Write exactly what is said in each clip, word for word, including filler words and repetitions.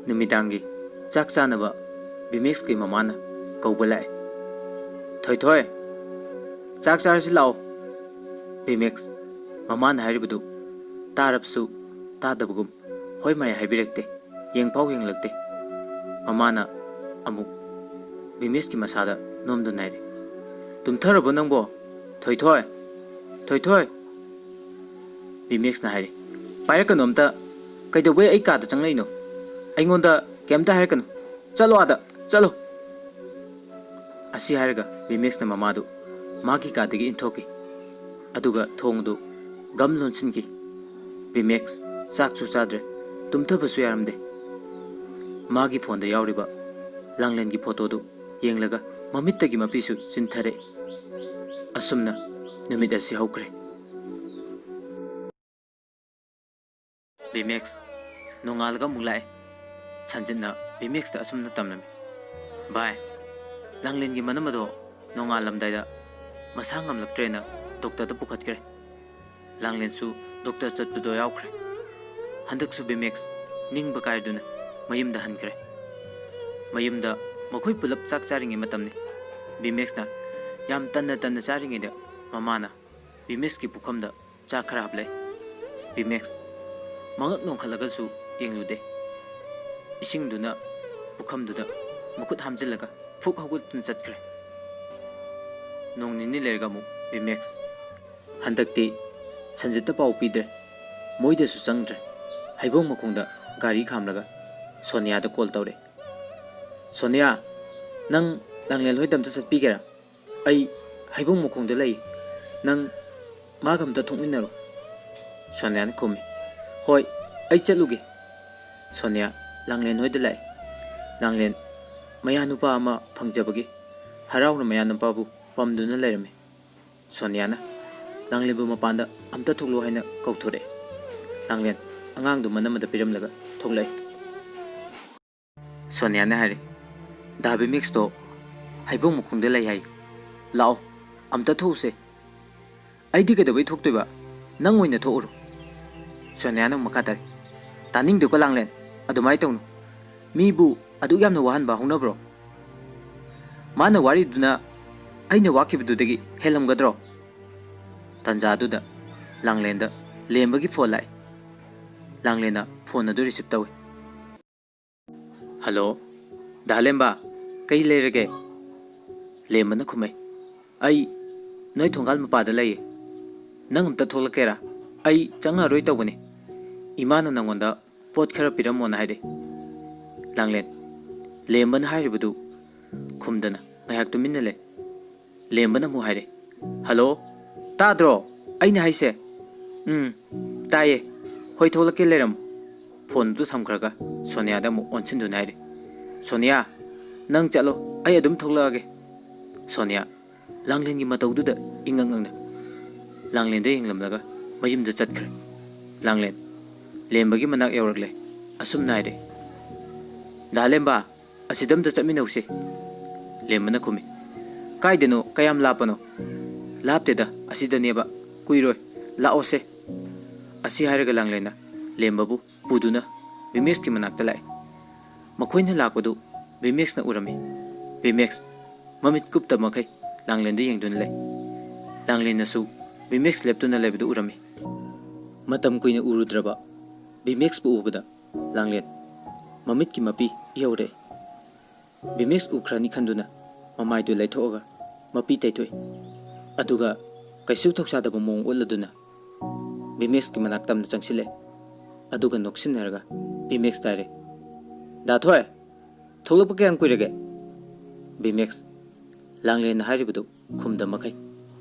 ꯅꯨꯃꯤꯗꯥꯡꯒꯤ ꯆꯥꯛ ꯆꯥꯅꯕ ꯕꯤꯃꯦꯛꯁꯀꯤ ꯃꯃꯥꯅ ꯀꯧꯕ ꯂꯥꯛꯑꯦ꯫ "ꯊꯣꯏꯊꯣꯏ, ꯆꯥꯛ ꯆꯥꯔꯁꯤ ꯂꯥꯛꯑꯣ꯫" ꯕꯤꯃꯦꯛꯁ ꯃꯃꯥꯅ ꯍꯥꯏꯔꯤꯕꯗꯨ ꯇꯥꯔꯕꯁꯨ ꯇꯥꯗꯕꯒꯨꯝ ꯍꯣꯏ ꯃꯥꯏ ꯍꯥꯏꯕꯤꯔꯛꯇꯦ꯫ ꯌꯦꯡꯐꯥꯎ ꯌꯦꯡꯂꯛꯇꯦ꯫ ꯃꯃꯥꯅ ꯑꯃꯨꯛ ꯕꯤꯃꯦꯛꯁꯀꯤ ꯃꯁꯥꯗ ꯅꯣꯝꯗꯨꯅ ꯍꯥꯏꯔꯦ, "ꯇꯨꯝꯊꯔꯕꯣ ꯅꯪꯕꯣ? ꯊꯣꯏꯊꯣꯏ! ꯊꯣꯏꯊꯣꯏ!" ꯕꯤꯃꯦꯛꯁꯅ ꯍꯥꯏꯔꯦ, "ꯄꯥꯏꯔꯛꯀꯅꯨ ꯑꯝꯇ꯫ ꯀꯩꯗꯧꯕꯩ ꯑꯩ ꯀꯥꯗ ꯆꯪꯂꯛꯏꯅꯣ? ꯑꯩꯉꯣꯟꯗ ꯀꯩꯝꯇ ꯍꯥꯏꯔꯛꯀꯅꯨ꯫ ꯆꯠꯂꯣ ꯑꯥꯗ, ꯆꯠꯂꯣ!" ꯑꯁꯤ ꯍꯥꯏꯔꯒ ꯕꯤꯃꯦꯛꯁꯅ ꯃꯃꯥꯗꯨ ꯃꯥꯒꯤ ꯀꯥꯗꯒꯤ ꯏꯟꯊꯣꯛꯈꯤ꯫ ꯑꯗꯨꯒ ꯊꯣꯡꯗꯨ ꯒꯝ ꯂꯣꯟꯁꯤꯟꯈꯤ꯫ ꯕꯤꯃꯦꯛꯁ ꯆꯥꯛꯁꯨ ꯆꯥꯗ꯭ꯔꯦ, ꯇꯨꯝꯊꯕꯁꯨ ꯌꯥꯔꯝꯗꯦ꯫ ꯃꯥꯒꯤ ꯐꯣꯟꯗ ꯌꯥꯎꯔꯤꯕ ꯂꯥꯡꯂꯦꯟꯒꯤ ꯐꯣꯇꯣꯗꯨ ꯌꯦꯡꯂꯒ ꯃꯃꯤꯠꯇꯒꯤ ꯃꯄꯤꯁꯨ ꯆꯤꯟꯊꯔꯛꯏ꯫ ꯑꯁꯨꯝꯅ ꯅꯨꯃꯤꯠ ꯑꯁꯤ ꯍꯧꯈ꯭ꯔꯦ꯫ ꯕꯤꯃꯦꯛꯁ ꯅꯣꯡꯉꯥꯜꯂꯒ ꯑꯃꯨꯛ ꯂꯥꯛꯑꯦ꯫ ꯁꯟꯖꯤꯠꯅ ꯕꯤꯃꯦꯛꯁꯇ ꯑꯁꯨꯝꯅ ꯇꯝꯂꯝꯃꯤ, "ꯚꯥꯏ, ꯂꯥꯡꯂꯦꯟꯒꯤ ꯃꯅꯝ ꯑꯗꯣ ꯅꯣꯡꯉꯥꯜꯂꯝꯗꯥꯏꯗ ꯃꯁꯥ ꯉꯝꯂꯛꯇ꯭ꯔꯦꯅ ꯗꯣꯛꯇꯔꯗ ꯄꯨꯈꯠꯈ꯭ꯔꯦ꯫ ꯂꯥꯡꯂꯦꯟꯁꯨ ꯗꯣꯛꯇꯔ ꯆꯠꯄꯗꯣ ꯌꯥꯎꯈ꯭ꯔꯦ꯫ ꯍꯟꯗꯛꯁꯨ ꯕꯤꯃꯦꯛꯁ ꯅꯤꯡꯕ ꯀꯥꯏꯗꯨꯅ ꯃꯌꯨꯝꯗ ꯍꯟꯈ꯭ꯔꯦ꯫" ꯃꯌꯨꯝꯗ ꯃꯈꯣꯏ ꯄꯨꯂꯞ ꯆꯥꯛ ꯆꯥꯔꯤꯉꯩ ꯃꯇꯝꯅꯤ꯫ ꯕꯤꯃꯦꯛꯁꯅ ꯌꯥꯝ ꯇꯟꯅ ꯇꯟꯅ ꯆꯥꯔꯤꯉꯩꯗ ꯃꯃꯥꯅ ꯕꯤꯃꯦꯛꯁꯀꯤ ꯄꯨꯈꯝꯗ ꯆꯥꯛ ꯈꯔ ꯍꯥꯞꯂꯛꯏ꯫ ꯕꯤꯃꯦꯛꯁ ꯃꯉꯛ ꯅꯣꯡꯈꯠꯂꯒꯁꯨ ꯌꯦꯡꯂꯨꯗꯦ꯫ ꯏꯁꯤꯡꯗꯨꯅ ꯄꯨꯈꯝꯗꯨꯗ ꯃꯈꯨꯠ ꯍꯥꯝꯖꯤꯜꯂꯒ ꯐꯨꯛ ꯍꯧꯒꯠꯇꯨꯅ ꯆꯠꯈ꯭ꯔꯦ꯫ ꯅꯣꯡ ꯅꯤꯅꯤ ꯂꯩꯔꯒ ꯑꯃꯨꯛ ꯕꯤꯃꯦꯛꯁ꯫ ꯍꯟꯗꯛꯇꯤ ꯁꯟꯖꯤꯠꯇ ꯄꯥꯎ ꯄꯤꯗ꯭ꯔꯦ, ꯃꯣꯏꯗꯁꯨ ꯆꯪꯗ꯭ꯔꯦ꯫ ꯍꯩꯕꯣꯡ ꯃꯈꯣꯡꯗ ꯒꯥꯔꯤ ꯈꯥꯝꯂꯒ ꯁꯣꯅꯤꯌꯥꯗ ꯀꯣꯜ ꯇꯧꯔꯦ꯫ "ꯁꯣꯅꯤꯌꯥ, ꯅꯪ ꯂꯥꯡꯂꯦꯟ ꯍꯣꯏꯗ ꯑꯝꯇ ꯆꯠꯄꯤꯒꯦꯔꯥ? ꯑꯩ ꯍꯩꯕꯣꯡ ꯃꯈꯣꯡꯗ ꯂꯩ, ꯅꯪ ꯃꯥꯒ ꯑꯝꯇ ꯊꯣꯛꯃꯤꯟꯅꯔꯣ꯫" ꯁꯣꯅꯤꯌꯥꯅ ꯈꯨꯝꯃꯤ, "ꯍꯣꯏ, ꯑꯩ ꯆꯠꯂꯨꯒꯦ꯫" ꯁꯣꯅꯤꯌꯥ ꯂꯥꯡꯂꯦꯟ ꯍꯣꯏꯗ ꯂꯥꯛꯏ꯫ ꯂꯥꯡꯂꯦꯟ ꯃꯌꯥꯅꯨꯄꯥ ꯑꯃ ꯐꯪꯖꯕꯒꯤ ꯍꯔꯥꯎꯅ ꯃꯌꯥꯅꯨꯄꯥꯕꯨ ꯄꯝꯗꯨꯅ ꯂꯩꯔꯝꯃꯤ꯫ ꯁꯣꯅꯤꯌꯥꯅ ꯂꯥꯡꯂꯦꯟꯕꯨ ꯃꯄꯥꯟꯗ ꯑꯝꯇ ꯊꯣꯛꯂꯛꯑꯣ ꯍꯥꯏꯅ ꯀꯧꯊꯣꯔꯛꯑꯦ꯫ ꯂꯥꯡꯂꯦꯟ ꯑꯉꯥꯡꯗꯨ ꯃꯅꯝ ꯑꯗ ꯄꯤꯔꯝꯂꯒ ꯊꯣꯛꯂꯛꯑꯦ꯫ ꯁꯣꯅꯤꯌꯥꯅ ꯍꯥꯏꯔꯦ, "ꯗꯥ ꯕꯤꯃꯦꯛꯁꯇꯣ ꯍꯩꯕꯣꯡ ꯃꯈꯣꯡꯗ ꯂꯩ ꯍꯥꯏ꯫ ꯂꯥꯛꯑꯣ, ꯑꯝꯇ ꯊꯣꯛꯎꯁꯦ꯫" "ꯑꯩꯗꯤ ꯀꯩꯗꯧꯕꯩ ꯊꯣꯛꯇꯣꯏꯕ? ꯅꯪ ꯑꯣꯏꯅ ꯊꯣꯛꯎꯔꯣ꯫" ꯁꯣꯅꯤꯌꯥꯅ ꯑꯃꯨꯛ ꯃꯈꯥ ꯇꯥꯔꯦ, "ꯇꯥꯅꯤꯡꯗꯦꯀꯣ ꯂꯥꯡꯂꯦꯟ, ꯑꯗꯨꯃꯥꯏꯅ ꯇꯧꯅꯨ꯫ ꯃꯤꯕꯨ ꯑꯗꯨꯛ ꯌꯥꯝꯅ ꯋꯥꯍꯟꯕ ꯍꯧꯅꯕ꯭ꯔꯣ? ꯃꯥꯅ ꯋꯥꯔꯤꯗꯨꯅ ꯑꯩꯅ ꯋꯥꯈꯤꯕꯗꯨꯗꯒꯤ ꯍꯦꯜꯂꯝꯒꯗ꯭ꯔꯣ?" ꯇꯟꯖꯥꯗꯨꯗ ꯂꯥꯡꯂꯦꯟꯗ ꯂꯦꯝꯕꯒꯤ ꯐꯣꯟ ꯂꯥꯛꯏ꯫ ꯂꯥꯡꯂꯦꯟꯅ ꯐꯣꯟ ꯑꯗꯨ ꯔꯤꯁꯤꯞ ꯇꯧꯏ꯫ "ꯍꯜꯂꯣ, ꯗꯥ ꯂꯦꯝꯕ, ꯀꯩ ꯂꯩꯔꯒꯦ?" ꯂꯦꯝꯕꯅ ꯈꯨꯝꯃꯩ, "ꯑꯩ ꯅꯣꯏ ꯊꯣꯡꯒꯥꯜ ꯃꯄꯥꯗ ꯂꯩꯌꯦ꯫ ꯅꯪ ꯑꯝꯇ ꯊꯣꯛꯂꯛꯀꯦꯔꯥ? ꯑꯩ ꯆꯪꯉꯔꯣꯏ ꯇꯧꯕꯅꯤ꯫ ꯏꯃꯥꯅ ꯅꯪꯉꯣꯟꯗ ꯄꯣꯠ ꯈꯔ ꯄꯤꯔꯝꯃꯣꯅ ꯍꯥꯏꯔꯛꯑꯦ꯫" ꯂꯥꯡꯂꯦꯟ ꯂꯦꯝꯕꯅ ꯍꯥꯏꯔꯤꯕꯗꯨ ꯈꯨꯝꯗꯅ ꯉꯥꯏꯍꯥꯛ ꯇꯨꯃꯤꯟꯅ ꯂꯩ꯫ ꯂꯦꯝꯕꯅ ꯑꯃꯨꯛ ꯍꯥꯏꯔꯦ, "ꯍꯜꯂꯣ, ꯇꯥꯗ꯭ꯔꯣ ꯑꯩꯅ ꯍꯥꯏꯁꯦ?" "ꯎꯝ, ꯇꯥꯏꯌꯦ꯫ ꯍꯣꯏ, ꯊꯣꯛꯂꯛꯀꯦ, ꯂꯩꯔꯝꯃꯨ꯫" ꯐꯣꯟꯗꯨ ꯊꯝꯈ꯭ꯔꯒ ꯁꯣꯅꯤꯌꯥꯗ ꯑꯃꯨꯛ ꯑꯣꯟꯁꯤꯟꯗꯨꯅ ꯍꯥꯏꯔꯦ, "ꯁꯣꯅꯤꯌꯥ, ꯅꯪ ꯆꯠꯂꯣ, ꯑꯩ ꯑꯗꯨꯝ ꯊꯣꯛꯂꯛꯑꯒꯦ꯫" ꯁꯣꯅꯤꯌꯥ ꯂꯥꯡꯂꯦꯟꯒꯤ ꯃꯇꯧꯗꯨꯗ ꯏꯉꯛ ꯉꯛꯅ ꯂꯥꯡꯂꯦꯟꯗ ꯌꯦꯡꯂꯝꯂꯒ ꯃꯌꯨꯝꯗ ꯆꯠꯈ꯭ꯔꯦ꯫ ꯂꯥꯡꯂꯦꯟ ꯂꯦꯝꯕꯒꯤ ꯃꯅꯥꯛ ꯌꯧꯔꯛꯂꯦ꯫ ꯑꯁꯨꯝꯅ ꯍꯥꯏꯔꯦ, "ꯗꯥ ꯂꯦꯝꯕ, ꯑꯁꯤꯗ ꯑꯝꯇ ꯆꯠꯃꯤꯟꯅꯧꯁꯦ꯫" ꯂꯦꯝꯕꯅ ꯈꯨꯝꯃꯤ, "ꯀꯥꯏꯗꯅꯣ? ꯀꯌꯥꯝ ꯂꯥꯞꯄꯅꯣ?" "ꯂꯥꯞꯇꯦꯗ, ꯑꯁꯤꯗꯅꯦꯕ꯫ ꯀꯨꯏꯔꯣꯏ, ꯂꯥꯛꯑꯣꯁꯦ꯫" ꯑꯁꯤ ꯍꯥꯏꯔꯒ ꯂꯥꯡꯂꯦꯟꯅ ꯂꯦꯝꯕꯕꯨ ꯄꯨꯗꯨꯅ ꯕꯤꯃꯦꯛꯁꯀꯤ ꯃꯅꯥꯛꯇ ꯂꯥꯛꯏ꯫ ꯃꯈꯣꯏꯅ ꯂꯥꯛꯄꯗꯨ ꯕꯤꯃꯦꯛꯁꯅ ꯎꯔꯝꯃꯤ꯫ ꯕꯤꯃꯦꯛꯁ ꯃꯃꯤꯠ ꯀꯨꯞꯇ ꯃꯈꯩ ꯂꯥꯡꯂꯦꯟꯗ ꯌꯦꯡꯗꯨꯅ ꯂꯩ꯫ ꯂꯥꯡꯂꯦꯟꯅꯁꯨ ꯕꯤꯃꯦꯛꯁ ꯂꯦꯞꯇꯨꯅ ꯂꯩꯕꯗꯨ ꯎꯔꯝꯃꯤ꯫ ꯃꯇꯝ ꯀꯨꯏꯅ ꯎꯔꯨꯗ꯭ꯔꯕ ꯕꯤꯃꯦꯛꯁꯄꯨ ꯎꯕꯗ ꯂꯥꯡꯂꯦꯟ ꯃꯃꯤꯠꯀꯤ ꯃꯄꯤ ꯏꯍꯧꯔꯛꯏ꯫ ꯕꯤꯃꯦꯛꯁ ꯎꯈ꯭ꯔꯅꯤ ꯈꯟꯗꯨꯅ ꯃꯃꯥꯏꯗꯨ ꯂꯩꯊꯣꯛꯑꯒ ꯃꯄꯤ ꯇꯩꯊꯣꯛꯏ꯫ ꯑꯗꯨꯒ ꯀꯩꯁꯨ ꯊꯧꯁꯥꯗꯕ ꯃꯑꯣꯡ ꯎꯠꯂꯗꯨꯅ ꯕꯤꯃꯦꯛꯁꯀꯤ ꯃꯅꯥꯛ ꯇꯝꯅ ꯆꯪꯁꯤꯜꯂꯦ꯫ ꯑꯗꯨꯒ ꯅꯣꯛꯁꯤꯟꯅꯔꯒ ꯕꯤꯃꯦꯛꯁꯇ ꯍꯥꯏꯔꯦ, "ꯗꯥ ꯊꯣꯏ, ꯊꯣꯛꯂꯛꯄ ꯀꯌꯥꯝ ꯀꯨꯏꯔꯒꯦ?" ꯕꯤꯃꯦꯛꯁ ꯂꯥꯡꯂꯦꯟꯅ ꯍꯥꯏꯔꯤꯕꯗꯨ ꯈꯨꯝꯗ ꯃꯈꯩ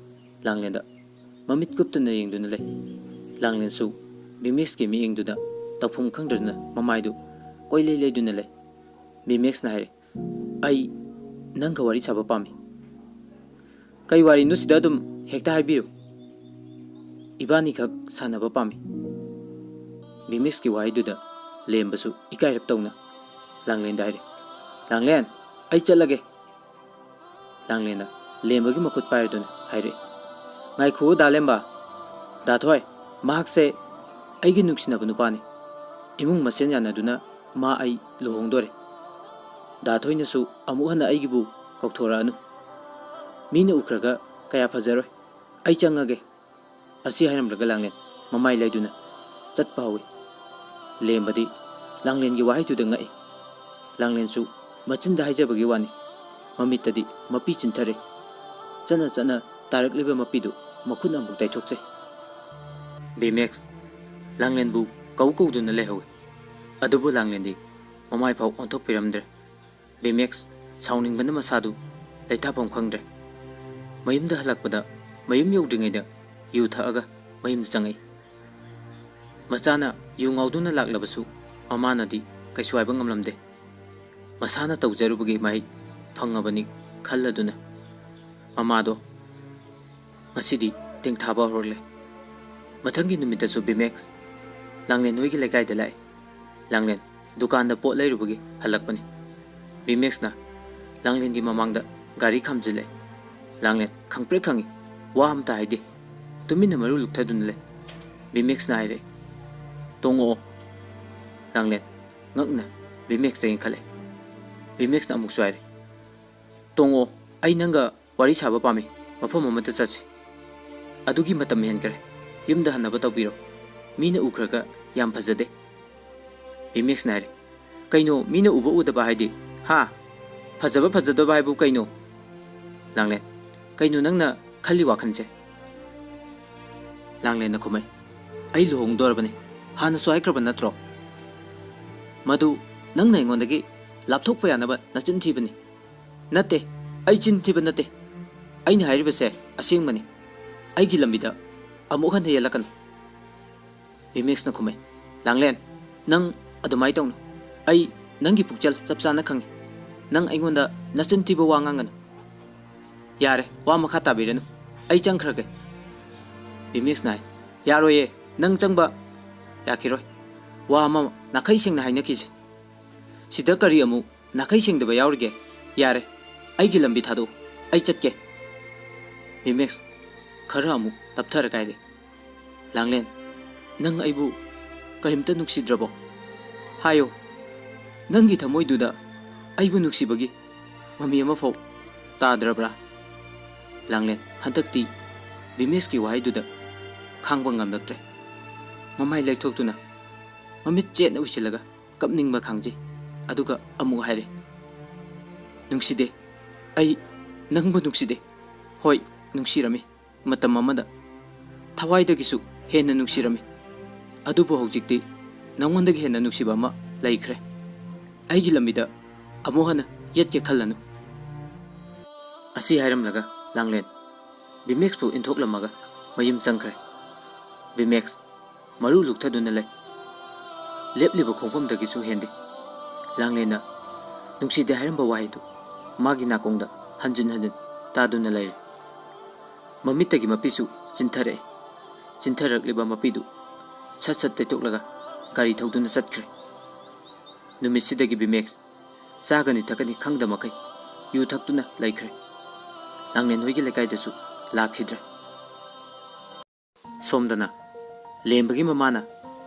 ꯂꯥꯡꯂꯦꯟꯗ ꯃꯃꯤꯠ ꯀꯨꯞꯇꯨꯅ ꯌꯦꯡꯗꯨꯅ ꯂꯩ꯫ ꯂꯥꯡꯂꯦꯟꯁꯨ ꯕꯤꯃꯦꯛꯁꯀꯤ ꯃꯤꯠꯌꯦꯡꯗꯨꯗ ꯇꯧꯐꯝ ꯈꯪꯗꯗꯨꯅ ꯃꯃꯥꯏꯗꯨ ꯀꯣꯏꯂꯩ ꯂꯩꯗꯨꯅ ꯂꯩ꯫ ꯕꯤꯃꯦꯛꯁꯅ ꯍꯥꯏꯔꯦ, "ꯑꯩ ꯅꯪꯒ ꯋꯥꯔꯤ ꯁꯥꯕ ꯄꯥꯝꯃꯤ꯫ ꯀꯩ ꯋꯥꯔꯤꯅꯣ ꯁꯤꯗ ꯑꯗꯨꯝ ꯍꯦꯛꯇ ꯍꯥꯏꯕꯤꯌꯨ꯫ ꯏꯕꯥꯅꯤꯈꯛ ꯁꯥꯟꯅꯕ ꯄꯥꯝꯃꯤ꯫" ꯕꯤꯃꯦꯛꯁꯀꯤ ꯋꯥꯍꯩꯗꯨꯗ ꯂꯦꯝꯕꯁꯨ ꯏꯀꯥꯏꯔꯞ ꯇꯧꯅ ꯂꯥꯡꯂꯦꯟꯗ ꯍꯥꯏꯔꯦ, "ꯂꯥꯡꯂꯦꯟ, ꯑꯩ ꯆꯠꯂꯒꯦ꯫" ꯂꯥꯡꯂꯦꯟꯅ ꯂꯦꯝꯕꯒꯤ ꯃꯈꯨꯠ ꯄꯥꯏꯔꯗꯨꯅ ꯍꯥꯏꯔꯛꯏ, "ꯉꯥꯏꯈꯨꯑꯣ ꯗꯥ ꯂꯦꯝꯕ꯫ ꯗꯥ ꯊꯣꯏ, ꯃꯍꯥꯛꯁꯦ ꯑꯩꯒꯤ ꯅꯨꯡꯁꯤꯅꯕ ꯅꯨꯄꯥꯅꯤ꯫ ꯏꯃꯨꯡ ꯃꯁꯦꯟ ꯌꯥꯅꯗꯨꯅ ꯃꯥ ꯑꯩ ꯂꯨꯍꯣꯡꯗꯣꯔꯦ꯫ ꯗꯥ ꯊꯣꯏꯅꯁꯨ ꯑꯃꯨꯛ ꯍꯟꯅ ꯑꯩꯒꯤꯕꯨ ꯀꯧꯊꯣꯔꯛꯑꯅꯨ꯫ ꯃꯤꯅ ꯎꯈ꯭ꯔꯒ ꯀꯌꯥ ꯐꯖꯔꯣꯏ꯫ ꯑꯩ ꯆꯪꯉꯒꯦ꯫" ꯑꯁꯤ ꯍꯥꯏꯔꯝꯂꯒ ꯂꯥꯡꯂꯦꯟ ꯃꯃꯥꯏ ꯂꯩꯗꯨꯅ ꯆꯠꯄ ꯍꯧꯏ꯫ ꯂꯦꯝꯕꯗꯤ ꯂꯥꯡꯂꯦꯟꯒꯤ ꯋꯥꯍꯩꯗꯨꯗ ꯉꯛꯏ꯫ ꯂꯥꯡꯂꯦꯟꯁꯨ ꯃꯆꯤꯟꯗ ꯍꯥꯏꯖꯕꯒꯤ ꯋꯥꯅꯤ, ꯃꯃꯤꯠꯇꯗꯤ ꯃꯄꯤ ꯆꯤꯟꯊꯔꯦ꯫ ꯆꯠꯅ ꯆꯠꯅ ꯇꯥꯔꯛꯂꯤꯕ ꯃꯄꯤꯗꯨ ꯃꯈꯨꯠꯅ ꯑꯃꯨꯛ ꯇꯩꯊꯣꯛꯆꯩ꯫ ꯕꯤꯃꯦꯛꯁ ꯂꯥꯡꯂꯦꯟꯕꯨ ꯀꯧ ꯀꯧꯗꯨꯅ ꯂꯩꯍꯧꯏ꯫ ꯑꯗꯨꯕꯨ ꯂꯥꯡꯂꯦꯟꯗꯤ ꯃꯃꯥꯏ ꯐꯥꯎ ꯑꯣꯟꯊꯣꯛꯄꯤꯔꯝꯗ꯭ꯔꯦ꯫ ꯕꯤꯃꯦꯛꯁ ꯁꯥꯎꯅꯤꯡꯕꯅ ꯃꯁꯥꯗꯨ ꯂꯩꯊꯥꯐꯝ ꯈꯪꯗ꯭ꯔꯦ꯫ ꯃꯌꯨꯝꯗ ꯍꯜꯂꯛꯄꯗ ꯃꯌꯨꯝ ꯌꯧꯗ꯭ꯔꯤꯉꯩꯗ ꯌꯨ ꯊꯛꯑꯒ ꯃꯌꯨꯝꯗ ꯆꯪꯉꯛꯏ꯫ ꯃꯆꯥꯅ ꯌꯨ ꯉꯥꯎꯗꯨꯅ ꯂꯥꯛꯂꯕꯁꯨ ꯃꯃꯥꯅꯗꯤ ꯀꯩꯁꯨ ꯍꯥꯏꯕ ꯉꯝꯂꯝꯗꯦ꯫ ꯃꯁꯥꯅ ꯇꯧꯖꯔꯨꯕꯒꯤ ꯃꯍꯩ ꯐꯪꯉꯕꯅꯤ ꯈꯜꯂꯗꯨꯅ ꯃꯃꯥꯗꯣ ꯉꯁꯤꯗꯤ ꯇꯦꯡꯊꯥꯕ ꯍꯧꯔꯛꯂꯦ꯫ ꯃꯊꯪꯒꯤ ꯅꯨꯃꯤꯠꯇꯁꯨ ꯕꯤꯃꯦꯛꯁ ꯂꯥꯡꯂꯦꯟ ꯍꯣꯏꯒꯤ ꯂꯩꯀꯥꯏꯗ ꯂꯥꯛꯏ꯫ ꯂꯥꯡꯂꯦꯟ ꯗꯨꯀꯥꯟꯗ ꯄꯣꯠ ꯂꯩꯔꯨꯕꯒꯤ ꯍꯜꯂꯛꯄꯅꯤ꯫ ꯕꯤꯃꯦꯛꯁꯅ ꯂꯥꯡꯂꯦꯟꯒꯤ ꯃꯃꯥꯡꯗ ꯒꯥꯔꯤ ꯈꯥꯝꯖꯤꯜꯂꯦ꯫ ꯂꯥꯡꯂꯦꯟ ꯈꯪꯄ꯭ꯔꯦꯛ ꯈꯪꯏ, ꯋꯥ ꯑꯃꯇ ꯍꯥꯏꯗꯦ꯫ ꯇꯨꯃꯤꯟꯅ ꯃꯔꯨ ꯂꯨꯛꯊꯗꯨꯅ ꯂꯩ꯫ ꯕꯤꯃꯦꯛꯁꯅ ꯍꯥꯏꯔꯛꯏ, "ꯇꯣꯡꯉꯛꯑꯣ꯫" ꯂꯥꯡꯂꯦꯟ ꯉꯛꯅ ꯕꯤꯃꯦꯛꯁꯇ ꯌꯦꯡꯈꯠꯂꯦ꯫ ꯕꯤꯃꯦꯛꯁꯅ ꯑꯃꯨꯛꯁꯨ ꯍꯥꯏꯔꯦ, "ꯇꯣꯡꯉꯛꯑꯣ, ꯑꯩ ꯅꯪꯒ ꯋꯥꯔꯤ ꯁꯥꯕ ꯄꯥꯝꯃꯤ, ꯃꯐꯝ ꯑꯃꯗ ꯆꯠꯁꯤ꯫" "ꯑꯗꯨꯒꯤ ꯃꯇꯝ ꯍꯦꯟꯈ꯭ꯔꯦ, ꯌꯨꯝꯗ ꯍꯟꯅꯕ ꯇꯧꯕꯤꯔꯣ꯫ ꯃꯤꯅ ꯎꯈ꯭ꯔꯒ ꯌꯥꯝ ꯐꯖꯗꯦ꯫" ꯕꯤꯃꯦꯛꯁꯅ ꯍꯥꯏꯔꯦ, "ꯀꯩꯅꯣ ꯃꯤꯅ ꯎꯕ ꯎꯗꯕ ꯍꯥꯏꯗꯤ? ꯍꯥ? ꯐꯖꯕ ꯐꯖꯗꯕ ꯍꯥꯏꯕꯨ ꯀꯩꯅꯣ?" ꯂꯥꯡꯂꯦꯟ, "ꯀꯩꯅꯣ ꯅꯪꯅ ꯈꯜꯂꯤ ꯋꯥꯈꯜꯁꯦ?" ꯂꯥꯡꯂꯦꯟꯅ ꯈꯨꯝꯃꯩ, "ꯑꯩ ꯂꯨꯍꯣꯡꯗꯣꯔꯕꯅꯤ, ꯍꯥꯟꯅꯁꯨ ꯍꯥꯏꯈ꯭ꯔꯕ ꯅꯠꯇ꯭ꯔꯣ? ꯃꯗꯨ ꯅꯪꯅ ꯑꯩꯉꯣꯟꯗꯒꯤ ꯂꯥꯞꯊꯣꯛꯄ ꯌꯥꯅꯕ ꯅꯆꯤꯟ ꯊꯤꯕꯅꯤ꯫" "ꯅꯠꯇꯦ, ꯑꯩ ꯆꯤꯟ ꯊꯤꯕ ꯅꯠꯇꯦ꯫ ꯑꯩꯅ ꯍꯥꯏꯔꯤꯕꯁꯦ ꯑꯁꯦꯡꯕꯅꯤ꯫ ꯑꯩꯒꯤ ꯂꯝꯕꯤꯗ ꯑꯃꯨꯛ ꯍꯟꯅ ꯌꯦꯜꯂꯛꯀꯅꯨ꯫" ꯚꯤꯃꯦꯛꯁꯅ ꯈꯨꯝꯃꯦ, "ꯂꯥꯡꯂꯦꯟ, ꯅꯪ ꯑꯗꯨꯃꯥꯏ ꯇꯧꯅꯨ꯫ ꯑꯩ ꯅꯪꯒꯤ ꯄꯨꯛꯆꯦꯜ ꯆꯞ ꯆꯥꯅ ꯈꯪꯉꯤ꯫ ꯅꯪ ꯑꯩꯉꯣꯟꯗ ꯅꯆꯤꯟ ꯊꯤꯕ ꯋꯥ ꯉꯥꯡꯒꯅꯨ꯫ ꯌꯥꯔꯦ, ꯋꯥ ꯃꯈꯥ ꯇꯥꯕꯤꯔꯅꯨ꯫ ꯑꯩ ꯆꯪꯈ꯭ꯔꯒꯦ꯫" ꯚꯤꯃꯦꯛꯁꯅ ꯍꯥꯏ, "ꯌꯥꯔꯣꯏꯌꯦ, ꯅꯪ ꯆꯪꯕ ꯌꯥꯈꯤꯔꯣꯏ꯫ ꯋꯥ ꯑꯃ ꯅꯥꯈꯩ ꯁꯦꯡꯅ ꯍꯥꯏꯅꯈꯤꯁꯤ꯫ ꯁꯤꯗ ꯀꯔꯤ ꯑꯃꯨꯛ ꯅꯥꯈꯩ ꯁꯦꯡꯗꯕ ꯌꯥꯎꯔꯤꯒꯦ? ꯌꯥꯔꯦ, ꯑꯩꯒꯤ ꯂꯝꯕꯤ ꯊꯥꯗꯣꯛꯎ, ꯑꯩ ꯆꯠꯀꯦ꯫" ꯚꯤꯃꯦꯛꯁ ꯈꯔ ꯑꯃꯨꯛ ꯇꯞꯊꯔ ꯀꯥꯏꯔꯦ꯫ "ꯂꯥꯡꯂꯦꯟ, ꯅꯪ ꯑꯩꯕꯨ ꯀꯔꯤꯝꯇ ꯅꯨꯡꯁꯤꯗ꯭ꯔꯕꯣ? ꯍꯥꯏꯌꯣ, ꯅꯪꯒꯤ ꯊꯃꯣꯏꯗꯨꯗ ꯑꯩꯕꯨ ꯅꯨꯡꯁꯤꯕꯒꯤ ꯃꯃꯤ ꯑꯃꯐꯥꯎ ꯇꯥꯗ꯭ꯔꯕ꯭ꯔꯥ?" ꯂꯥꯡꯂꯦꯟ ꯍꯟꯗꯛꯇꯤ ꯚꯤꯃꯦꯛꯁꯀꯤ ꯋꯥꯍꯩꯗꯨꯗ ꯈꯥꯡꯕ ꯉꯝꯂꯛꯇ꯭ꯔꯦ꯫ ꯃꯃꯥꯏ ꯂꯩꯊꯣꯛꯇꯨꯅ ꯃꯃꯤꯠ ꯆꯦꯠꯅ ꯎꯏꯁꯤꯜꯂꯒ ꯀꯞꯅꯤꯡꯕ ꯈꯥꯡꯖꯩ꯫ ꯑꯗꯨꯒ ꯑꯃꯨꯛ ꯍꯥꯏꯔꯦ, "ꯅꯨꯡꯁꯤꯗꯦ, ꯑꯩ ꯅꯪꯕꯨ ꯅꯨꯡꯁꯤꯗꯦ꯫ ꯍꯣꯏ, ꯅꯨꯡꯁꯤꯔꯝꯃꯤ, ꯃꯇꯝ ꯑꯃꯗ ꯊꯋꯥꯏꯗꯒꯤꯁꯨ ꯍꯦꯟꯅ ꯅꯨꯡꯁꯤꯔꯝꯃꯤ꯫ ꯑꯗꯨꯕꯨ ꯍꯧꯖꯤꯛꯇꯤ ꯅꯉꯣꯟꯗꯒꯤ ꯍꯦꯟꯅ ꯅꯨꯡꯁꯤꯕ ꯑꯃ ꯂꯩꯈ꯭ꯔꯦ꯫ ꯑꯩꯒꯤ ꯂꯝꯕꯤꯗ ꯑꯃꯨꯛ ꯍꯟꯅ ꯌꯦꯠꯀꯦ ꯈꯜꯂꯅꯨ꯫" ꯑꯁꯤ ꯍꯥꯏꯔꯝꯂꯒ ꯂꯥꯡꯂꯦꯟ ꯚꯤꯃꯦꯛꯁꯄꯨ ꯏꯟꯊꯣꯛꯂꯝꯃꯒ ꯃꯌꯨꯝ ꯆꯪꯈ꯭ꯔꯦ꯫ ꯚꯤꯃꯦꯛꯁ ꯃꯔꯨ ꯂꯨꯛꯊꯗꯨꯅ ꯂꯩ꯫ ꯂꯦꯞꯂꯤꯕ ꯈꯣꯡꯐꯝꯗꯒꯤꯁꯨ ꯍꯦꯟꯗꯦ꯫ ꯂꯥꯡꯂꯦꯟꯅ ꯅꯨꯡꯁꯤꯗꯦ ꯍꯥꯏꯔꯝꯕ ꯋꯥꯍꯩꯗꯨ ꯃꯥꯒꯤ ꯅꯥꯀꯣꯡꯗ ꯍꯟꯖꯤꯟ ꯍꯟꯖꯤꯟ ꯇꯥꯗꯨꯅ ꯂꯩꯔꯦ꯫ ꯃꯃꯤꯠꯇꯒꯤ ꯃꯄꯤꯁꯨ ꯆꯤꯟꯊꯔꯛꯏ꯫ ꯆꯤꯟꯊꯔꯛꯂꯤꯕ ꯃꯄꯤꯗꯨ ꯁꯠ ꯁꯠ ꯇꯩꯊꯣꯛꯂꯒ ꯒꯥꯔꯤ ꯊꯧꯗꯨꯅ ꯆꯠꯈ꯭ꯔꯦ꯫ ꯅꯨꯃꯤꯠꯁꯤꯗꯒꯤ ꯚꯤꯃꯦꯛꯁ ꯆꯥꯒꯅꯤ ꯊꯛꯀꯅꯤ ꯈꯪꯗ ꯃꯈꯩ ꯌꯨ ꯊꯛꯇꯨꯅ ꯂꯩꯈ꯭ꯔꯦ꯫ ꯂꯥꯡꯂꯦꯟ ꯍꯣꯏꯒꯤ ꯂꯩꯀꯥꯏꯗꯁꯨ ꯂꯥꯛꯈꯤꯗ꯭ꯔꯦ꯫ ꯁꯣꯝꯗꯅ ꯂꯦꯝꯕꯒꯤ ꯃꯃꯥꯅ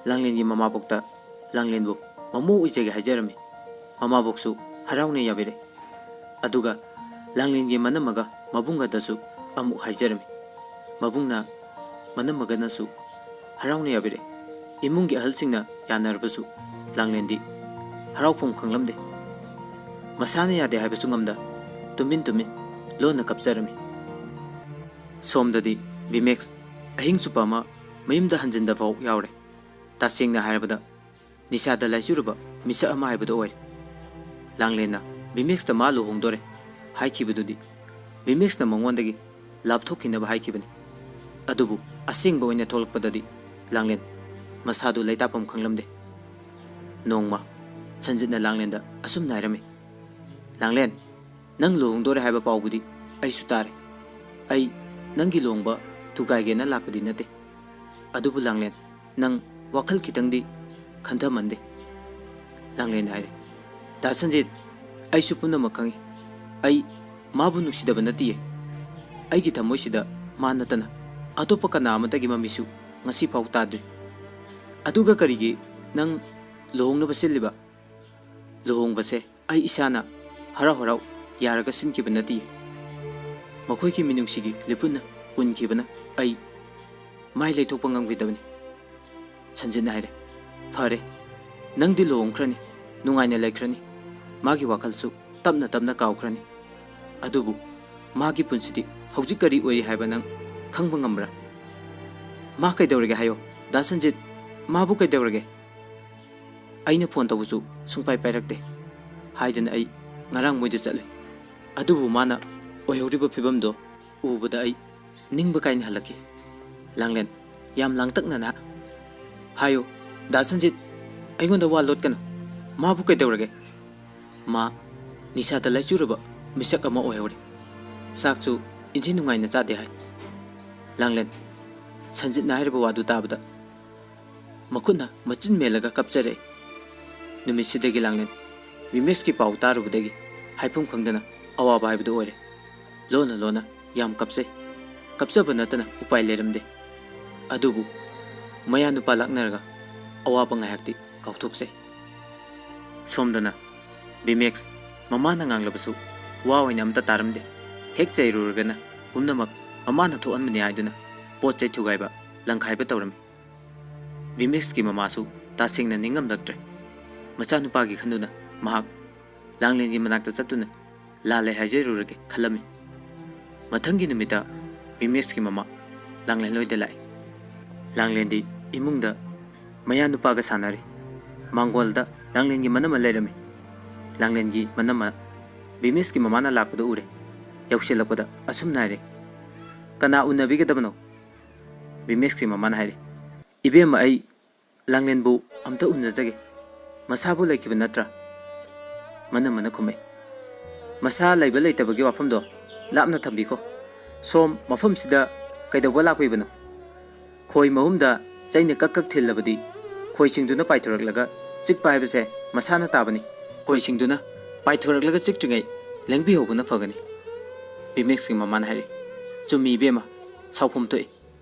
ꯂꯥꯡꯂꯦꯟꯒꯤ ꯃꯃꯥꯕꯣꯛꯇ ꯂꯥꯡꯂꯦꯟꯕꯨ ꯃꯃꯧ ꯑꯣꯏꯖꯒꯦ ꯍꯥꯏꯖꯔꯝꯃꯤ꯫ ꯃꯃꯥꯕꯣꯛꯁꯨ ꯍꯔꯥꯎꯅ ꯌꯥꯕꯤꯔꯦ꯫ ꯑꯗꯨꯒ ꯂꯥꯡꯂꯦꯟꯒꯤ ꯃꯅꯝꯃꯒ ꯃꯕꯨꯡꯒꯗꯁꯨ ꯑꯃꯨꯛ ꯍꯥꯏꯖꯔꯝꯃꯤ꯫ ꯃꯕꯨꯡꯅ ꯃꯅꯝꯃꯒꯅꯁꯨ ꯍꯔꯥꯎꯅ ꯌꯥꯕꯤꯔꯦ꯫ ꯏꯃꯨꯡꯒꯤ ꯑꯍꯜꯁꯤꯡꯅ ꯌꯥꯅꯔꯕꯁꯨ ꯂꯥꯡꯂꯦꯟꯗꯤ ꯍꯔꯥꯎꯐꯝ ꯈꯪꯂꯝꯗꯦ꯫ ꯃꯁꯥꯅ ꯌꯥꯗꯦ ꯍꯥꯏꯕꯁꯨ ꯉꯝꯗ ꯇꯨꯃꯤꯟ ꯇꯨꯃꯤꯟ ꯂꯣꯟꯅ ꯀꯞꯆꯔꯝꯃꯤ꯫ ꯁꯣꯝꯗꯗꯤ ꯚꯤꯃꯦꯛꯁ ꯑꯍꯤꯡ ꯆꯨꯞꯄ ꯑꯃ ꯃꯌꯨꯝꯗ ꯍꯟꯖꯤꯟꯗꯐꯥꯎ ꯌꯥꯎꯔꯦ꯫ ꯇꯁꯦꯡꯅ ꯍꯥꯏꯔꯕꯗ ꯅꯤꯁꯥꯗ ꯂꯥꯏꯆꯨꯔꯕ ꯃꯤꯁꯛ ꯑꯃ ꯍꯥꯏꯕꯗꯨ ꯑꯣꯏꯔꯦ꯫ ꯂꯥꯡꯂꯦꯟꯅ ꯚꯤꯃꯦꯛꯁꯇ ꯃꯥ ꯂꯨꯍꯣꯡꯗꯣꯔꯦ ꯍꯥꯏꯈꯤꯕꯗꯨꯗꯤ ꯚꯤꯃꯦꯛꯁꯅ ꯃꯉꯣꯟꯗꯒꯤ ꯂꯥꯞꯊꯣꯛꯈꯤꯅꯕ ꯍꯥꯏꯈꯤꯕꯅꯤ꯫ ꯑꯗꯨꯕꯨ ꯑꯁꯦꯡꯕ ꯑꯣꯏꯅ ꯊꯣꯛꯂꯛꯄꯗꯗꯤ ꯂꯥꯡꯂꯦꯟ ꯃꯁꯥꯗꯨ ꯂꯩꯇꯥꯐꯝ ꯈꯪꯂꯝꯗꯦ꯫ ꯅꯣꯡꯃ ꯁꯟꯖꯤꯠꯅ ꯂꯥꯡꯂꯦꯟꯗ ꯑꯁꯨꯝꯅ ꯍꯥꯏꯔꯝꯃꯤ, "ꯂꯥꯡꯂꯦꯟ, ꯅꯪ ꯂꯨꯍꯣꯡꯗꯣꯔꯦ ꯍꯥꯏꯕ ꯄꯥꯎꯕꯨꯗꯤ ꯑꯩꯁꯨ ꯇꯥꯔꯦ꯫ ꯑꯩ ꯅꯪꯒꯤ ꯂꯨꯍꯣꯡꯕ ꯊꯨꯒꯥꯏꯒꯦꯅ ꯂꯥꯛꯄꯗꯤ ꯅꯠꯇꯦ꯫ ꯑꯗꯨꯕꯨ ꯂꯥꯡꯂꯦꯟ, ꯅꯪ ꯋꯥꯈꯜ ꯈꯤꯇꯪꯗꯤ ꯈꯟꯊꯃꯟꯗꯦ꯫" ꯂꯥꯡꯂꯦꯟꯅ ꯍꯥꯏꯔꯦ, "ꯗꯥ ꯁꯟꯖꯤꯠ, ꯑꯩꯁꯨ ꯄꯨꯝꯅꯃꯛ ꯈꯪꯏ꯫ ꯑꯩ ꯃꯥꯕꯨ ꯅꯨꯡꯁꯤꯗꯕ ꯅꯠꯇꯤꯌꯦ꯫ ꯑꯩꯒꯤ ꯊꯃꯣꯏꯁꯤꯗ ꯃꯥ ꯅꯠꯇꯅ ꯑꯇꯣꯞꯄ ꯀꯅꯥ ꯑꯃꯠꯇꯒꯤ ꯃꯃꯤꯁꯨ ꯉꯁꯤ ꯐꯥꯎ ꯇꯥꯗ꯭ꯔꯤ꯫ ꯑꯗꯨꯒ ꯀꯔꯤꯒꯤ ꯅꯪ ꯂꯨꯍꯣꯡꯅꯕ ꯁꯤꯜꯂꯤꯕ? ꯂꯨꯍꯣꯡꯕꯁꯦ ꯑꯩ ꯏꯁꯥꯅ ꯍꯔꯥꯎ ꯍꯔꯥꯎ ꯌꯥꯔꯒ ꯁꯤꯟꯈꯤꯕ ꯅꯠꯇꯤꯌꯦ꯫ ꯃꯈꯣꯏꯒꯤ ꯃꯤꯅꯨꯡꯁꯤꯒꯤ ꯂꯤꯄꯨꯟꯅ ꯄꯨꯟꯈꯤꯕꯅ ꯑꯩ ꯃꯥꯏ ꯂꯩꯊꯣꯛꯄ ꯉꯝꯈꯤꯗꯕꯅꯤ꯫" ꯁꯟꯖꯤꯠꯅ ꯍꯥꯏꯔꯦ, "ꯐꯔꯦ, ꯅꯪꯗꯤ ꯂꯨꯍꯣꯡꯈ꯭ꯔꯅꯤ, ꯅꯨꯡꯉꯥꯏꯅ ꯂꯩꯈ꯭ꯔꯅꯤ꯫ ꯃꯥꯒꯤ ꯋꯥꯈꯜꯁꯨ ꯇꯞꯅ ꯇꯞꯅ ꯀꯥꯎꯈ꯭ꯔꯅꯤ꯫ ꯑꯗꯨꯕꯨ ꯃꯥꯒꯤ ꯄꯨꯟꯁꯤꯗꯤ ꯍꯧꯖꯤꯛ ꯀꯔꯤ ꯑꯣꯏꯔꯤ ꯍꯥꯏꯕ ꯅꯪ ꯈꯪꯕ ꯉꯝꯕ꯭ꯔꯥ? ꯃꯥ ꯀꯩꯗꯧꯔꯒꯦ ꯍꯥꯏꯌꯣ, ꯗꯥ ꯁꯟꯖꯤꯠ, ꯃꯥꯕꯨ ꯀꯩꯗꯧꯔꯒꯦ? ꯑꯩꯅ ꯐꯣꯟ ꯇꯧꯕꯁꯨ ꯁꯨꯡꯄꯥꯏ ꯄꯥꯏꯔꯛꯇꯦ" ꯍꯥꯏꯗꯅ ꯑꯩ ꯉꯔꯥꯡ ꯃꯣꯏꯗ ꯆꯠꯂꯨꯏ꯫ ꯑꯗꯨꯕꯨ ꯃꯥꯅ ꯑꯣꯏꯍꯧꯔꯤꯕ ꯐꯤꯕꯝꯗꯣ ꯎꯕꯗ ꯑꯩ ꯅꯤꯡꯕ ꯀꯥꯏꯅ ꯍꯜꯂꯛꯈꯤ꯫ ꯂꯥꯡꯂꯦꯟ, ꯌꯥꯝ ꯂꯥꯡꯇꯛꯅꯅ, "ꯍꯥꯏꯌꯨ, ꯗꯥ ꯁꯟꯖꯤꯠ, ꯑꯩꯉꯣꯟꯗ ꯋꯥ ꯂꯣꯠꯀꯅꯨ꯫ ꯃꯥꯕꯨ ꯀꯩꯗꯧꯔꯒꯦ? ꯃꯥ ꯅꯤꯁꯥꯗ ꯂꯥꯏꯆꯨꯔꯕ ꯃꯤꯁꯛ ꯑꯃ ꯑꯣꯏꯍꯧꯔꯦ꯫ ꯆꯥꯛꯁꯨ ꯏꯟꯊꯤ ꯅꯨꯡꯉꯥꯏꯅ ꯆꯥꯗꯦ ꯍꯥꯏ꯫" ꯂꯥꯡꯂꯦꯟ, ꯁꯟꯖꯤꯠꯅ ꯍꯥꯏꯔꯤꯕ ꯋꯥꯗꯨ ꯇꯥꯕꯗ ꯃꯈꯨꯠꯅ ꯃꯆꯤꯟ ꯃꯦꯜꯂꯒ ꯀꯞꯆꯔꯛꯏ꯫ ꯅꯨꯃꯤꯠꯁꯤꯗꯒꯤ ꯂꯥꯡꯂꯦꯟ ꯕꯤꯃꯦꯁꯀꯤ ꯄꯥꯎ ꯇꯥꯔꯨꯕꯗꯒꯤ ꯍꯥꯏꯐꯝ ꯈꯪꯗꯅ ꯑꯋꯥꯕ ꯍꯥꯏꯕꯗꯨ ꯑꯣꯏꯔꯦ꯫ ꯂꯣꯟꯅ ꯂꯣꯟꯅ ꯌꯥꯝ ꯀꯞꯆꯩ꯫ ꯀꯞꯆꯕ ꯅꯠꯇꯅ ꯎꯄꯥꯏ ꯂꯩꯔꯝꯗꯦ꯫ ꯑꯗꯨꯕꯨ ꯃꯌꯥ ꯅꯨꯄꯥ ꯂꯥꯛꯅꯔꯒ ꯑꯋꯥꯕ ꯉꯥꯏꯍꯥꯛꯇꯤ ꯀꯥꯎꯊꯣꯛꯆꯩ꯫ ꯁꯣꯝꯗꯅ ꯕꯤꯃꯦꯛꯁ ꯃꯃꯥꯅ ꯉꯥꯡꯂꯕꯁꯨ ꯋꯥ ꯑꯣꯏꯅ ꯑꯝꯇ ꯇꯥꯔꯝꯗꯦ꯫ ꯍꯦꯛ ꯆꯩꯔꯨꯔꯒꯅ ꯄꯨꯝꯅꯃꯛ ꯃꯃꯥꯅ ꯊꯣꯛꯍꯟꯕꯅꯤ ꯍꯥꯏꯗꯨꯅ ꯄꯣꯠ ꯆꯩ ꯊꯨꯒꯥꯏꯕ, ꯂꯪꯈꯥꯏꯕ ꯇꯧꯔꯝꯃꯤ꯫ ꯕꯤꯃꯦꯛꯁꯀꯤ ꯃꯃꯥꯁꯨ ꯇꯁꯦꯡꯅ ꯅꯤꯡꯉꯝꯂꯛꯇ꯭ꯔꯦ꯫ ꯃꯆꯥꯅꯨꯄꯥꯒꯤ ꯈꯟꯗꯨꯅ ꯃꯍꯥꯛ ꯂꯥꯡꯂꯦꯟꯒꯤ ꯃꯅꯥꯛꯇ ꯆꯠꯇꯨꯅ ꯂꯥꯜꯂꯦ ꯍꯥꯏꯖꯔꯨꯔꯒꯦ ꯈꯜꯂꯝꯃꯤ꯫ ꯃꯊꯪꯒꯤ ꯅꯨꯃꯤꯠꯇ ꯕꯤꯃꯦꯛꯁꯀꯤ ꯃꯃꯥ ꯂꯥꯡꯂꯦꯟ ꯂꯣꯏꯗ ꯂꯥꯛꯏ꯫ ꯂꯥꯡꯂꯦꯟꯗꯤ ꯏꯃꯨꯡꯗ ꯃꯌꯥ ꯅꯨꯄꯥꯒ ꯁꯥꯟꯅꯔꯤ꯫ ꯃꯥꯡꯒꯣꯜꯗ ꯂꯥꯡꯂꯦꯟꯒꯤ ꯃꯅꯝꯃ ꯂꯩꯔꯝꯃꯤ꯫ ꯂꯥꯡꯂꯦꯟꯒꯤ ꯃꯅꯝꯃ ꯕꯤꯃꯦꯛꯁꯀꯤ ꯃꯃꯥꯅ ꯂꯥꯛꯄꯗꯨ ꯎꯔꯦ꯫ ꯌꯧꯁꯤꯜꯂꯛꯄꯗ ꯑꯁꯨꯝꯅ ꯍꯥꯏꯔꯦ, "ꯀꯅꯥ ꯎꯅꯕꯤꯒꯗꯕꯅꯣ?" ꯕꯤꯃꯦꯛꯁꯀꯤ ꯃꯃꯥꯅ ꯍꯥꯏꯔꯦ, "ꯏꯕꯦꯝꯃ, ꯑꯩ "ꯂꯥꯡꯂꯦꯟꯕꯨ ꯑꯝꯇ ꯎꯅꯖꯒꯦ꯫ ꯃꯁꯥꯕꯨ ꯂꯩꯈꯤꯕ ꯅꯠꯇ꯭ꯔꯥ?" ꯃꯅꯝꯃꯅ ꯈꯨꯝꯃꯦ, "ꯃꯁꯥ ꯂꯩꯕ ꯂꯩꯇꯕꯒꯤ ꯋꯥꯐꯝꯗꯣ ꯂꯥꯞꯅ ꯊꯝꯕꯤꯈꯣ꯫ ꯁꯣꯝ ꯃꯐꯝꯁꯤꯗ ꯀꯩꯗꯧꯕ ꯂꯥꯛꯄꯤꯕꯅꯣ? ꯈꯣꯏ ꯃꯍꯨꯝꯗ ꯆꯩꯅ ꯀꯛ ꯀꯛ ꯊꯤꯜꯂꯕꯗꯤ ꯈꯣꯏꯁꯤꯡꯗꯨꯅ ꯄꯥꯏꯊꯣꯔꯛꯂꯒ ꯆꯤꯛꯄ ꯍꯥꯏꯕꯁꯦ ꯃꯁꯥꯅ ꯇꯥꯕꯅꯤ꯫ ꯈꯣꯏꯁꯤꯡꯗꯨꯅ ꯄꯥꯏꯊꯣꯔꯛꯂꯒ ꯆꯤꯛꯇ꯭ꯔꯤꯉꯩ ꯂꯦꯡꯕꯤꯍꯧꯕꯅ ꯐꯒꯅꯤ꯫" ꯚꯤꯃꯦꯛꯁꯀꯤ ꯃꯃꯥꯅ ꯍꯥꯏꯔꯤ, "ꯆꯨꯝꯃꯤ ꯏꯕꯦꯝꯃ, ꯁꯥꯎꯐꯝ ꯊꯣꯛꯏ꯫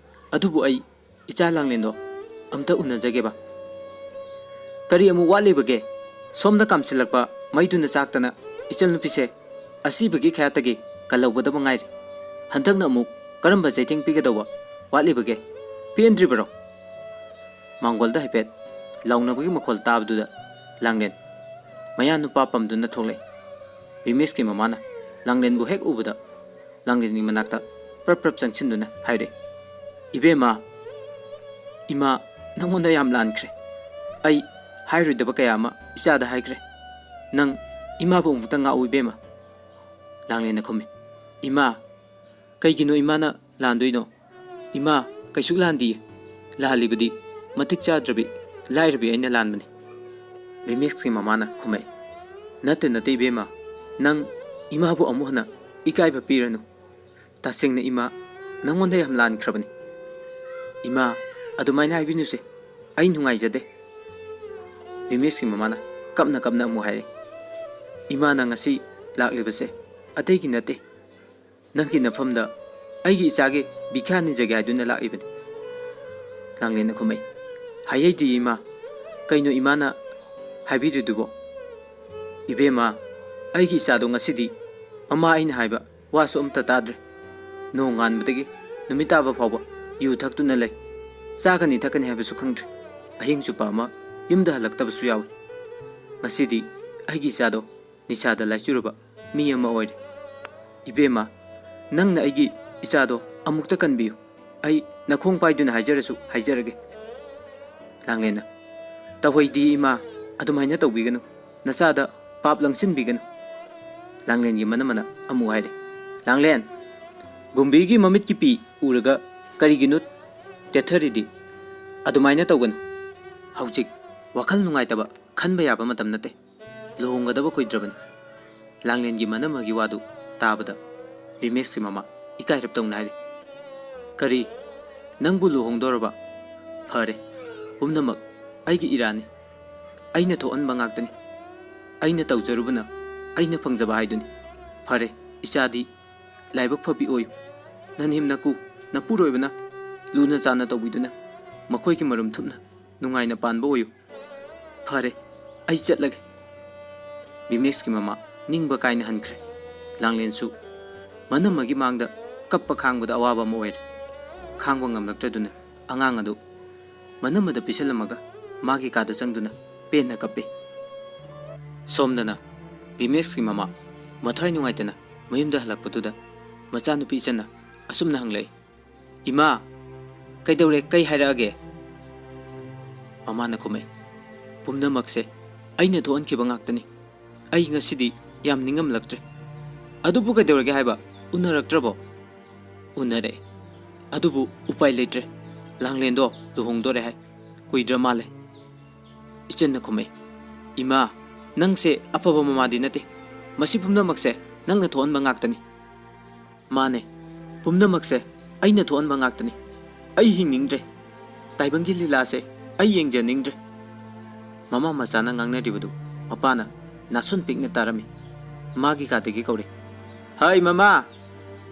ꯑꯗꯨꯕꯨ ꯑꯩ ꯏꯆꯥ ꯂꯥꯡꯂꯦꯟꯗꯣ ꯑꯝꯇ ꯎꯅꯖꯒꯦꯕ꯫" "ꯀꯔꯤ ꯑꯃꯨꯛ ꯋꯥꯠꯂꯤꯕꯒꯦ? ꯁꯣꯝꯗ ꯀꯥꯝꯁꯤꯜꯂꯛꯄ ꯃꯩꯗꯨꯅ ꯆꯥꯛꯇꯅ ꯏꯆꯜꯅꯨꯄꯤꯁꯦ ꯑꯁꯤꯕꯒꯤ ꯈꯌꯥꯠꯇꯒꯤ ꯀꯜꯍꯧꯒꯗꯕ ꯉꯥꯏꯔꯦ꯫ ꯍꯟꯗꯛꯅ ꯑꯃꯨꯛ ꯀꯔꯝꯕ ꯆꯩꯊꯦꯡ ꯄꯤꯒꯗꯧꯕ ꯋꯥꯠꯂꯤꯕꯒꯦ? ꯄꯦꯟꯗ꯭ꯔꯤꯕꯔꯣ?" ꯃꯥꯡꯒꯣꯜꯗ ꯍꯥꯏꯐꯦꯠ ꯂꯥꯎꯅꯕꯒꯤ ꯃꯈꯣꯜ ꯇꯥꯕꯗꯨꯗ ꯂꯥꯡꯂꯦꯟ ꯃꯌꯥ ꯅꯨꯄꯥ ꯄꯝꯗꯨꯅ ꯊꯣꯛꯂꯛꯏ꯫ ꯚꯤꯃꯦꯁꯀꯤ ꯃꯃꯥꯅ ꯂꯥꯡꯂꯦꯟꯕꯨ ꯍꯦꯛ ꯎꯕꯗ ꯂꯥꯡꯂꯦꯟꯒꯤ ꯃꯅꯥꯛꯇ ꯄ꯭ꯔꯞ ꯄ꯭ꯔꯞ ꯆꯪꯁꯤꯟꯗꯨꯅ ꯍꯥꯏꯔꯦ, "ꯏꯕꯦꯝꯃ, ꯏꯃꯥ ꯅꯪꯉꯣꯟꯗ ꯌꯥꯝ ꯂꯥꯟꯈ꯭ꯔꯦ꯫ ꯑꯩ ꯍꯥꯏꯔꯣꯏꯗꯕ ꯀꯌꯥ ꯑꯃ ꯏꯆꯥꯗ ꯍꯥꯏꯈ꯭ꯔꯦ꯫ ꯅꯪ ꯏꯃꯥꯕꯨ ꯑꯃꯨꯛꯇ ꯉꯥꯛꯎ ꯏꯕꯦꯝꯃ꯫" ꯂꯥꯡꯂꯦꯟꯅ ꯈꯨꯝꯃꯤ, "ꯏꯃꯥ, ꯀꯩꯒꯤꯅꯣ ꯏꯃꯥꯅ ꯂꯥꯟꯗꯣꯏꯅꯣ? ꯏꯃꯥ, ꯀꯩꯁꯨ ꯂꯥꯟꯗꯤꯌꯦ꯫ ꯂꯥꯜꯂꯤꯕꯗꯤ ꯃꯇꯤꯛ ꯆꯥꯗ꯭ꯔꯕꯤ, ꯂꯥꯏꯔꯕꯤ ꯑꯩꯅ ꯂꯥꯟꯕꯅꯤ꯫" ꯚꯤꯃꯦꯛꯁꯀꯤ ꯃꯃꯥꯅ ꯈꯨꯝꯃꯛꯏ, "ꯅꯠꯇꯦ, ꯅꯠꯇꯦ ꯏꯕꯦꯝꯃ, ꯅꯪ ꯏꯃꯥꯕꯨ ꯑꯃꯨꯛ ꯍꯟꯅ ꯏꯀꯥꯏꯕ ꯄꯤꯔꯅꯨ꯫ ꯇꯁꯦꯡꯅ ꯏꯃꯥ ꯅꯪꯉꯣꯟꯗ ꯌꯥꯝ ꯂꯥꯟꯈ꯭ꯔꯕꯅꯤ꯫ ꯏꯃꯥ, ꯑꯗꯨꯃꯥꯏꯅ ꯍꯥꯏꯕꯤꯅꯨꯁꯦ, ꯑꯩ ꯅꯨꯡꯉꯥꯏꯖꯗꯦ꯫" ꯚꯤꯃꯦꯛꯁꯀꯤ ꯃꯃꯥꯅ ꯀꯞꯅ ꯀꯞꯅ ꯑꯃꯨꯛ ꯍꯥꯏꯔꯦ, "ꯏꯃꯥꯅ ꯉꯁꯤ ꯂꯥꯛꯂꯤꯕꯁꯦ ꯑꯇꯩꯒꯤ ꯅꯠꯇꯦ, ꯅꯪꯒꯤ ꯅꯐꯝꯗ ꯑꯩꯒꯤ ꯏꯆꯥꯒꯤ ꯚꯤꯈ꯭ꯌꯥ ꯅꯤꯖꯒꯦ ꯍꯥꯏꯗꯨꯅ ꯂꯥꯛꯂꯤꯕꯅꯤ꯫" ꯂꯥꯡꯂꯦꯟꯅ ꯈꯨꯝꯃꯛꯏ, "ꯍꯥꯏꯍꯩꯗꯦ ꯏꯃꯥ, ꯀꯩꯅꯣ ꯏꯃꯥꯅ ꯍꯥꯏꯕꯤꯔꯤꯗꯨꯕꯣ? ꯏꯕꯦꯝꯃ, ꯑꯩꯒꯤ ꯏꯆꯥꯗꯣ ꯉꯁꯤꯗꯤ ꯃꯃꯥ ꯑꯩꯅ ꯍꯥꯏꯕ ꯋꯥꯁꯨ ꯑꯃꯠꯇ ꯇꯥꯗ꯭ꯔꯦ꯫ ꯅꯣꯡ ꯉꯥꯟꯕꯗꯒꯤ ꯅꯨꯃꯤꯠ ꯇꯥꯕ ꯐꯥꯎꯕ ꯌꯨ ꯊꯛꯇꯨꯅ ꯂꯩ꯫ ꯆꯥꯒꯅꯤ ꯊꯛꯀꯅꯤ ꯍꯥꯏꯕꯁꯨ ꯈꯪꯗ꯭ꯔꯦ꯫ ꯑꯍꯤꯡ ꯆꯨꯞꯄ ꯑꯃ ꯌꯨꯝꯗ ꯍꯜꯂꯛꯇꯕꯁꯨ ꯌꯥꯎꯏ꯫ ꯉꯁꯤꯗꯤ ꯑꯩꯒꯤ ꯏꯆꯥꯗꯣ ꯅꯤꯁꯥꯗ ꯂꯥꯏꯆꯨꯔꯕ ꯃꯤ ꯑꯃ ꯑꯣꯏꯔꯦ꯫ ꯏꯕꯦꯝꯃ, ꯅꯪꯅ ꯑꯩꯒꯤ ꯏꯆꯥꯗꯣ ꯑꯃꯨꯛꯇ ꯀꯟꯕꯤꯌꯨ꯫ ꯑꯩ ꯅꯈꯣꯡ ꯄꯥꯏꯗꯨꯅ ꯍꯥꯏꯖꯔꯁꯨ ꯍꯥꯏꯖꯔꯒꯦ꯫" ꯂꯥꯡꯂꯦꯟꯅ, "ꯇꯧꯍꯩꯗꯦ ꯏꯃꯥ, ꯑꯗꯨꯃꯥꯏꯅ ꯇꯧꯕꯤꯒꯅꯨ꯫ ꯅꯆꯥꯗ ꯄꯥꯞ ꯂꯪꯁꯤꯟꯕꯤꯒꯅꯨ꯫" ꯂꯥꯡꯂꯦꯟꯒꯤ ꯃꯅꯝꯃꯅ ꯑꯃꯨꯛ ꯍꯥꯏꯔꯦ, "ꯂꯥꯡꯂꯦꯟ, ꯒꯨꯝꯕꯤꯒꯤ ꯃꯃꯤꯠꯀꯤ ꯄꯤ ꯎꯔꯒ ꯀꯔꯤꯒꯤꯅꯣ ꯇꯦꯠꯊꯔꯤꯗꯤ? ꯑꯗꯨꯃꯥꯏꯅ ꯇꯧꯒꯅꯨ꯫ "ꯍꯧꯖꯤꯛ ꯋꯥꯈꯜ ꯅꯨꯡꯉꯥꯏꯇꯕ ꯈꯟꯕ ꯌꯥꯕ ꯃꯇꯝ ꯅꯠꯇꯦ꯫ ꯂꯨꯍꯣꯡꯒꯗꯕ ꯀꯨꯏꯗ꯭ꯔꯕꯅꯤ꯫" ꯂꯥꯡꯂꯦꯟꯒꯤ ꯃꯅꯝꯃꯒꯤ ꯋꯥꯗꯨ ꯇꯥꯕꯗ ꯕꯤꯃꯦꯛꯁꯀꯤ ꯃꯃꯥ ꯏꯀꯥꯏꯔꯞ ꯇꯧꯅ ꯍꯥꯏꯔꯦ, "ꯀꯔꯤ? ꯅꯪꯕꯨ ꯂꯨꯍꯣꯡꯗꯣꯔꯕ? ꯐꯔꯦ, ꯄꯨꯝꯅꯃꯛ ꯑꯩꯒꯤ ꯏꯔꯥꯅꯤ꯫ ꯑꯩꯅ ꯊꯣꯛꯍꯟꯕ ꯉꯥꯛꯇꯅꯤ꯫ ꯑꯩꯅ ꯇꯧꯖꯔꯨꯕꯅ ꯑꯩꯅ ꯐꯪꯖꯕ ꯍꯥꯏꯗꯨꯅꯤ꯫ ꯐꯔꯦ, ꯏꯆꯥꯗꯤ ꯂꯥꯏꯕꯛ ꯐꯕꯤ ꯑꯣꯏꯌꯨ꯫ ꯅꯅꯦꯝ ꯅꯀꯨ ꯅꯄꯨꯔꯣꯏꯕꯅ ꯂꯨꯅ ꯆꯥꯟꯅ ꯇꯧꯕꯤꯗꯨꯅ ꯃꯈꯣꯏꯒꯤ ꯃꯔꯨꯝ ꯊꯨꯞꯅ ꯅꯨꯡꯉꯥꯏꯅ ꯄꯥꯟꯕ ꯑꯣꯏꯌꯨ꯫ ꯐꯔꯦ, ꯑꯩ ꯆꯠꯂꯒꯦ꯫" ꯕꯤꯃꯦꯛꯁꯀꯤ ꯃꯃꯥ ꯅꯤꯡꯕ ꯀꯥꯏꯅ ꯍꯟꯈ꯭ꯔꯦ꯫ ꯂꯥꯡꯂꯦꯟꯁꯨ ꯃꯅꯝꯃꯒꯤ ꯃꯥꯡꯗ ꯀꯞꯄ ꯈꯥꯡꯕꯗ ꯑꯋꯥꯕ ꯑꯃ ꯑꯣꯏꯔꯦ꯫ ꯈꯥꯡꯕ ꯉꯝꯂꯛꯇ꯭ꯔꯗꯨꯅ ꯑꯉꯥꯡ ꯑꯗꯨ ꯃꯅꯝꯃꯗ ꯄꯤꯁꯜꯂꯝꯃꯒ ꯃꯥꯒꯤ ꯀꯥꯗ ꯆꯪꯗꯨꯅ ꯄꯦꯟꯅ ꯀꯞꯄꯤ꯫ ꯁꯣꯝꯗꯅ ꯕꯤꯃꯦꯛꯁꯀꯤ ꯃꯃꯥ ꯃꯊ꯭ꯋꯥꯏ ꯅꯨꯡꯉꯥꯏꯇꯅ ꯃꯌꯨꯝꯗ ꯍꯜꯂꯛꯄꯗꯨꯗ ꯃꯆꯥꯅꯨꯄꯤ ꯏꯆꯟꯅ ꯑꯁꯨꯝꯅ ꯍꯪꯂꯛꯏ, "ꯏꯃꯥ, ꯀꯩꯗꯧꯔꯦ? ꯀꯩ ꯍꯥꯏꯔꯛꯑꯒꯦ?" ꯃꯃꯥꯅ ꯈꯨꯝꯃꯛꯏ, "ꯄꯨꯝꯅꯃꯛꯁꯦ ꯑꯩꯅ ꯊꯣꯛꯍꯟꯈꯤꯕ ꯉꯥꯛꯇꯅꯤ꯫ ꯑꯩ ꯉꯁꯤꯗꯤ ꯌꯥꯝ ꯅꯤꯡꯉꯝꯂꯛꯇ꯭ꯔꯦ꯫ ꯑꯗꯨꯕꯨ ꯀꯩꯗꯧꯔꯒꯦ ꯍꯥꯏꯕ? ꯎꯅꯔꯛꯇ꯭ꯔꯕꯣ?" "ꯎꯅꯔꯛꯑꯦ꯫ ꯑꯗꯨꯕꯨ ꯎꯄꯥꯏ ꯂꯩꯇ꯭ꯔꯦ꯫ ꯂꯥꯡꯂꯦꯟꯗꯣ ꯂꯨꯍꯣꯡꯗꯣꯔꯦ ꯍꯥꯏ꯫ ꯀꯨꯏꯗ꯭ꯔ ꯃꯥꯜꯂꯦ꯫" ꯏꯆꯟꯅ ꯈꯨꯝꯃꯛꯏ, "ꯏꯃꯥ, ꯅꯪꯁꯦ ꯑꯐꯕ ꯃꯃꯥꯗꯤ ꯅꯠꯇꯦ꯫ ꯃꯁꯤ ꯄꯨꯝꯅꯃꯛꯁꯦ ꯅꯪꯅ ꯊꯣꯛꯍꯟꯕ ꯉꯥꯛꯇꯅꯤ꯫" "ꯃꯥꯅꯦ, ꯄꯨꯝꯅꯃꯛꯁꯦ ꯑꯩꯅ ꯊꯣꯛꯍꯟꯕ ꯉꯥꯛꯇꯅꯤ꯫ ꯑꯩ ꯍꯤꯡꯅꯤꯡꯗ꯭ꯔꯦ꯫ ꯇꯥꯏꯕꯪꯒꯤ ꯂꯤꯂꯥꯁꯦ ꯑꯩ ꯌꯦꯡꯖꯅꯤꯡꯗ꯭ꯔꯦ꯫" ꯃꯃꯥ ꯃꯆꯥꯅ ꯉꯥꯡꯅꯔꯤꯕꯗꯨ ꯃꯄꯥꯅ ꯅꯥꯁꯨꯟ ꯄꯤꯛꯅ ꯇꯥꯔꯝꯃꯤ꯫ ꯃꯥꯒꯤ ꯀꯥꯗꯒꯤ ꯀꯧꯔꯦ, "ꯍꯩ ꯃꯃꯥ,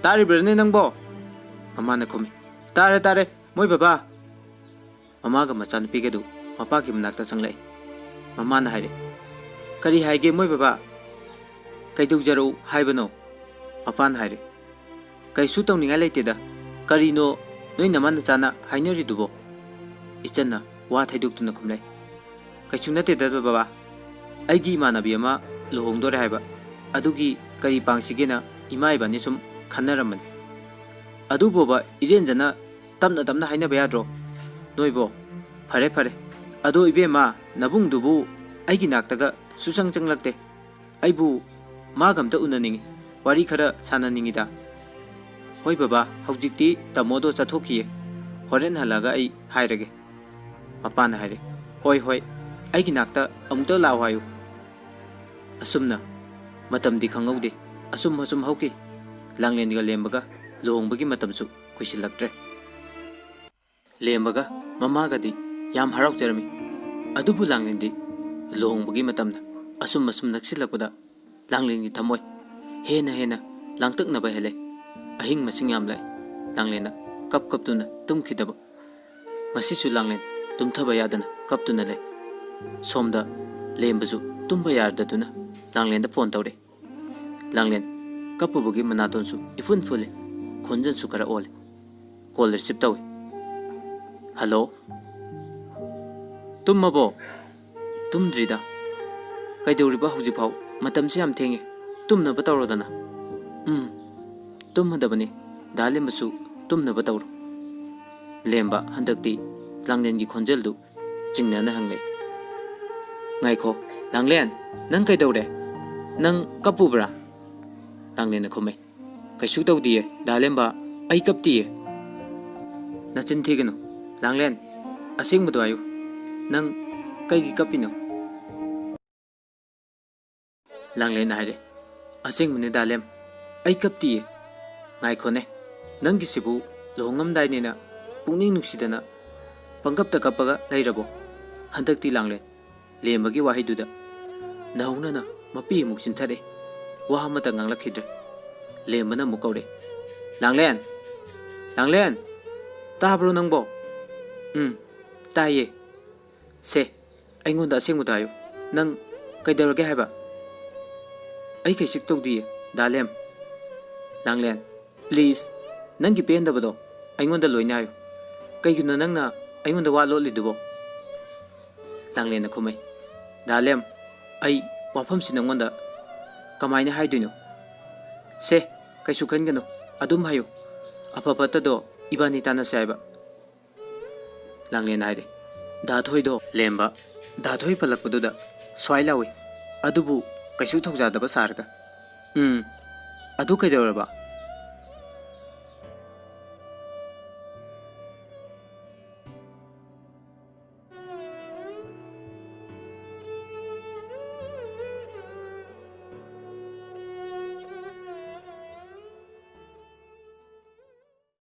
ꯇꯥꯔꯤꯕ꯭ꯔꯅꯦ ꯅꯪꯕꯣ?" ꯃꯃꯥꯅ ꯈꯨꯝꯃꯤ, "ꯇꯥꯔꯦ, ꯇꯥꯔꯦ, ꯃꯣꯏ ꯕꯕꯥ꯫" ꯃꯃꯥꯒ ꯃꯆꯥꯅꯨꯄꯤꯒꯗꯨ ꯃꯄꯥꯒꯤ ꯃꯅꯥꯛꯇ ꯆꯪꯂꯛꯏ꯫ ꯃꯃꯥꯅ ꯍꯥꯏꯔꯦ, "ꯀꯔꯤ ꯍꯥꯏꯒꯦ ꯃꯣꯏ ꯕꯕꯥ? ꯀꯩꯗꯧꯖꯔꯛꯎ ꯍꯥꯏꯕꯅꯣ?" ꯃꯄꯥꯅ ꯍꯥꯏꯔꯦ, "ꯀꯩꯁꯨ ꯇꯧꯅꯤꯡꯉꯥꯏ ꯂꯩꯇꯦꯗ꯫ ꯀꯔꯤꯅꯣ ꯅꯣꯏ ꯅꯃꯥ ꯅꯆꯥꯅ ꯍꯥꯏꯅꯔꯤꯗꯨꯕꯣ?" ꯏꯆꯟꯅ ꯋꯥ ꯊꯩꯗꯣꯛꯇꯨꯅ ꯈꯨꯝꯂꯛꯏ, "ꯀꯩꯁꯨ ꯅꯠꯇꯦꯗ ꯕꯕꯥ, ꯑꯩꯒꯤ ꯏꯃꯥꯟꯅꯕꯤ ꯑꯃ ꯂꯨꯍꯣꯡꯗꯣꯔꯦ ꯍꯥꯏꯕ, ꯑꯗꯨꯒꯤ ꯀꯔꯤ ꯄꯥꯡꯁꯤꯒꯦꯅ ꯏꯃꯥ ꯏꯕꯥꯅꯤ ꯁꯨꯝ ꯈꯟꯅꯔꯝꯕꯅꯤ꯫ ꯑꯗꯨꯕꯣꯕ, ꯏꯔꯦꯟꯖꯅ ꯇꯞꯅ ꯇꯞꯅ ꯍꯥꯏꯅꯕ ꯌꯥꯗ꯭ꯔꯣ ꯅꯣꯏꯕꯣ?" "ꯐꯔꯦ, ꯐꯔꯦ꯫ ꯑꯗꯣ ꯏꯕꯦꯝꯃ, ꯅꯕꯨꯡꯗꯨꯕꯨ ꯑꯩꯒꯤ ꯅꯥꯛꯇꯒ ꯁꯨꯆꯪ ꯆꯪꯂꯛꯇꯦ꯫ ꯑꯩꯕꯨ ꯃꯥꯒ ꯑꯝꯇ ꯎꯅꯅꯤꯡꯉꯤ, ꯋꯥꯔꯤ ꯈꯔ ꯁꯥꯟꯅꯅꯤꯡꯉꯤꯗ꯫" "ꯍꯣꯏ ꯕꯕꯥ, ꯍꯧꯖꯤꯛꯇꯤ ꯇꯥꯃꯣꯗꯣ ꯆꯠꯊꯣꯛꯈꯤꯌꯦ꯫ ꯍꯣꯔꯦꯟ ꯍꯜꯂꯛꯑꯒ ꯑꯩ ꯍꯥꯏꯔꯒꯦ꯫" ꯃꯄꯥꯅ ꯍꯥꯏꯔꯦ꯫ "ꯍꯣꯏ, ꯍꯣꯏ, ꯑꯩꯒꯤ ꯅꯥꯛꯇ ꯑꯃꯨꯛꯇ ꯂꯥꯛꯑꯣ ꯍꯥꯏꯌꯨ"꯫ ꯑꯁꯨꯝꯅ ꯃꯇꯝꯗꯤ ꯈꯪꯍꯧꯗꯦ꯫ ꯑꯁꯨꯝ ꯑꯁꯨꯝ ꯍꯧꯈꯤ꯫ ꯂꯥꯡꯂꯦꯟꯒ ꯂꯦꯝꯕꯒ ꯂꯨꯍꯣꯡꯕꯒꯤ ꯃꯇꯝꯁꯨ ꯀꯨꯏꯁꯤꯜꯂꯛꯇ꯭ꯔꯦ꯫ ꯂꯦꯝꯕꯒ ꯃꯃꯥꯒꯗꯤ ꯌꯥꯝ ꯍꯔꯥꯎꯖꯔꯝꯃꯤ꯫ ꯑꯗꯨꯕꯨ ꯂꯥꯡꯂꯦꯟꯗꯤ ꯂꯨꯍꯣꯡꯕꯒꯤ ꯃꯇꯝꯅ ꯑꯁꯨꯝ ꯑꯁꯨꯝ ꯅꯛꯁꯤꯜꯂꯛꯄꯗ ꯂꯥꯡꯂꯦꯟꯒꯤ ꯊꯃꯣꯏ ꯍꯦꯟꯅ ꯍꯦꯟꯅ ꯂꯥꯡꯇꯛꯅꯕ ꯍꯦꯜꯂꯦ꯫ ꯑꯍꯤꯡ ꯃꯁꯤꯡ ꯌꯥꯝꯂꯛꯑꯦ꯫ ꯂꯥꯡꯂꯦꯟꯅ ꯀꯞ ꯀꯞꯇꯨꯅ ꯇꯨꯝꯈꯤꯗꯕ꯫ ꯉꯁꯤꯁꯨ ꯂꯥꯡꯂꯦꯟ ꯇꯨꯝꯊꯕ ꯌꯥꯗꯅ ꯀꯞꯇꯨꯅ ꯂꯩ꯫ ꯁꯣꯝꯗ ꯂꯦꯝꯕꯁꯨ ꯇꯨꯝꯕ ꯌꯥꯗꯗꯨꯅ ꯂꯥꯡꯂꯦꯟꯗ ꯐꯣꯟ ꯇꯧꯔꯦ꯫ ꯂꯥꯡꯂꯦꯟ ꯀꯞꯄꯨꯕꯒꯤ ꯃꯅꯥꯇꯣꯟꯁꯨ ꯏꯐꯨꯟ ꯐꯨꯜꯂꯤ, ꯈꯣꯟꯖꯦꯜꯁꯨ ꯈꯔ ꯑꯣꯜꯂꯤ꯫ ꯀꯣꯜ ꯔꯤꯁꯤꯞ ꯇꯧꯏ꯫ "ꯍꯜꯂꯣ? ꯇꯨꯝꯃꯕꯣ?" "ꯇꯨꯝꯗ꯭ꯔꯤꯗ꯫ ꯀꯩꯗꯧꯔꯤꯕ ꯍꯧꯖꯤꯛꯐꯥꯎ? ꯃꯇꯝꯁꯤ ꯌꯥꯝ ꯊꯦꯡꯉꯦ꯫ ꯇꯨꯝꯅꯕ ꯇꯧꯔꯣꯗꯅ꯫" "ꯎꯝ, ꯇꯨꯝꯃꯗꯕꯅꯤ꯫ ꯗꯥ ꯂꯦꯝꯕꯁꯨ ꯇꯨꯝꯅꯕ ꯇꯧꯔꯣ꯫" ꯂꯦꯝꯕ ꯍꯟꯗꯛꯇꯤ ꯂꯥꯡꯂꯦꯟꯒꯤ ꯈꯣꯟꯖꯦꯜꯗꯨ ꯆꯤꯡꯅꯅ ꯍꯪꯂꯛꯏ꯫ "ꯉꯥꯏꯈꯣ, ꯂꯥꯡꯂꯦꯟ, ꯅꯪ ꯀꯩꯗꯧꯔꯦ? ꯅꯪ ꯀꯞꯄꯨꯕ꯭ꯔꯥ?" ꯂꯥꯡꯂꯦꯟꯅ ꯈꯨꯝꯃꯦ꯫ "ꯀꯩꯁꯨ ꯇꯧꯗꯤꯌꯦ, ꯗꯥ ꯂꯦꯝꯕ, ꯑꯩ ꯀꯞꯇꯤꯌꯦ꯫" "ꯅꯆꯤꯟ ꯊꯤꯒꯅꯨ, ꯂꯥꯡꯂꯦꯟ, ꯑꯁꯦꯡꯕꯗꯣ ꯍꯥꯏꯌꯨ, ꯅꯪ ꯀꯩꯒꯤ ꯀꯞꯄꯤꯅꯣ?" ꯂꯥꯡꯂꯦꯟꯅ ꯍꯥꯏꯔꯦ꯫ "ꯑꯁꯦꯡꯕꯅꯦ ꯗꯥ ꯂꯦꯝ, ꯑꯩ ꯀꯞꯇꯤꯌꯦ꯫ ꯉꯥꯏꯈꯣꯅꯦ, ꯅꯪꯒꯤꯁꯤꯕꯨ ꯂꯨꯍꯣꯡꯉꯝꯗꯥꯏꯅꯦꯅ ꯄꯨꯛꯅꯤꯡ ꯅꯨꯡꯁꯤꯗꯅ ꯄꯪꯀꯞꯇ ꯀꯞꯄꯒ ꯂꯩꯔꯕꯣ? ꯍꯟꯗꯛꯇꯤ ꯂꯥꯡꯂꯦꯟ, ꯂꯦꯝꯕꯒꯤ ꯋꯥꯍꯩꯗꯨꯗ ꯅꯧꯍꯧꯅꯅ ꯃꯄꯤ ꯑꯃꯨꯛ ꯆꯤꯟꯊꯔꯛꯏ꯫ ꯋꯥ ꯑꯃꯇ ꯉꯥꯡꯂꯛꯈꯤꯗ꯭ꯔꯦ꯫ ꯂꯦꯝꯕꯅ ꯑꯃꯨꯛ ꯀꯧꯔꯛꯏ, "ꯂꯥꯡꯂꯦꯟ! ꯂꯥꯡꯂꯦꯟ! ꯇꯥꯕ꯭ꯔꯣ ꯅꯪꯕꯣ?" "ꯎꯝ, ꯇꯥꯏꯌꯦ꯫ ꯁꯦ, ꯑꯩꯉꯣꯟꯗ ꯑꯁꯦꯡꯕꯗꯣ ꯍꯥꯏꯌꯨ꯫ ꯅꯪ ꯀꯩꯗꯧꯔꯒꯦ ꯍꯥꯏꯕ?" "ꯑꯩ ꯀꯩꯁꯨ ꯇꯧꯗꯤꯌꯦ, ꯗꯥ ꯂꯦꯝ꯫" "ꯂꯥꯡꯂꯦꯟ, please, ꯅꯪꯒꯤ ꯄꯦꯟꯗꯕꯗꯣ ꯑꯩꯉꯣꯟꯗ ꯂꯣꯏꯅ ꯍꯥꯏꯌꯨ꯫ ꯀꯩꯒꯤꯅꯣ ꯅꯪꯅ ꯑꯩꯉꯣꯟꯗ ꯋꯥ ꯂꯣꯠꯂꯤꯗꯨꯕꯣ?" ꯂꯥꯡꯂꯦꯟꯅ ꯈꯨꯝꯃꯩ, "ꯗꯥ ꯂꯦꯝ, ꯑꯩ ꯋꯥꯐꯝꯁꯤ ꯅꯪꯉꯣꯟꯗ ꯀꯃꯥꯏꯅ ꯍꯥꯏꯗꯣꯏꯅꯣ?" "ꯁꯦ, ꯀꯩꯁꯨ ꯈꯟꯒꯅꯨ, ꯑꯗꯨꯝ ꯍꯥꯏꯌꯨ꯫ ꯑꯐ ꯐꯠꯇꯗꯣ ꯏꯕꯥꯅꯤ ꯇꯥꯟꯅꯁꯦ ꯍꯥꯏꯕ꯫" ꯂꯥꯡꯂꯦꯟ ꯍꯥꯏꯔꯦ, "ꯗꯥ ꯊꯣꯏꯗꯣ?" ꯂꯦꯝꯕ, "ꯗꯥ ꯊꯣꯏ" ꯄꯜꯂꯛꯄꯗꯨꯗ ꯁ꯭ꯋꯥꯏ ꯂꯥꯎꯏ, ꯑꯗꯨꯕꯨ ꯀꯩꯁꯨ ꯊꯧꯖꯥꯗꯕ ꯁꯥꯔꯒ, "ꯎꯝ, ꯑꯗꯨ ꯀꯩꯗꯧꯔꯕ?"